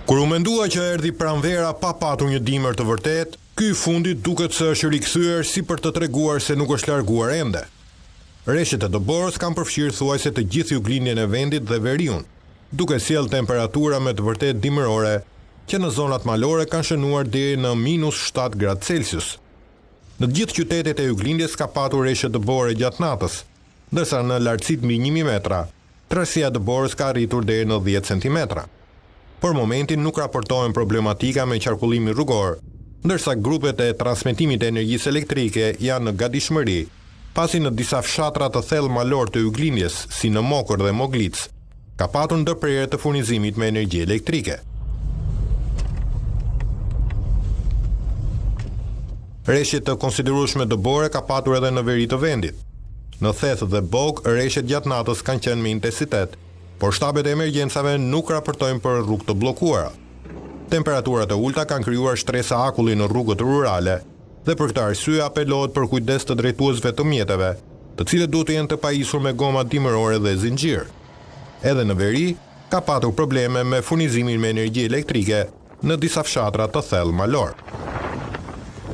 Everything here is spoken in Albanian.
Kur u mendua që erdhi pranvera pa patur një dimër të vërtetë, ky i fundit duket se është rikthyer si për të treguar se nuk është larguar ende. Reshjet e dëborës kanë përfshirë thuajse të gjithë juglindjen e vendit dhe veriun, duke sjellë temperatura me të vërtetë dimërore që në zonat malore kanë shënuar deri në minus 7 gradë Celsius. Në të gjithë qytetet e juglindjes ka patur reshje dëbore gjatë natës, ndërsa në lartësitë mbi 1000 metra, Trashësia e dëborës ka arritur deri në 10 centimetra. Për momentin nuk raportohen problematika me qarkullimin rrugor, ndërsa grupet e transmetimit të energjisë elektrike janë në gatishmëri, pasi në disa fshatra të thellë malorë të juglindjes, si në Mokër dhe Moglicë, ka patur ndërprerje të furnizimit me energji elektrike. Reshje të konsiderueshme dëbore ka patur edhe në veri të vendit. Në Theth dhe Bogë, reshjet gjatë natës kanë qenë me intensitet, por shtabet e emergjencave nuk raportojnë për rrugë të bllokuara. Temperaturat e ulëta kanë krijuar shtresa akulli në rrugët rurale dhe për këtë arsye apelohet për kujdes të drejtuesve të mjeteve, të cilët duhet të jenë të pajisur me goma dimërore dhe zinxhirë. Edhe në veri, ka patur probleme me furnizimin me energji elektrike në disa fshatra të thellë malorë.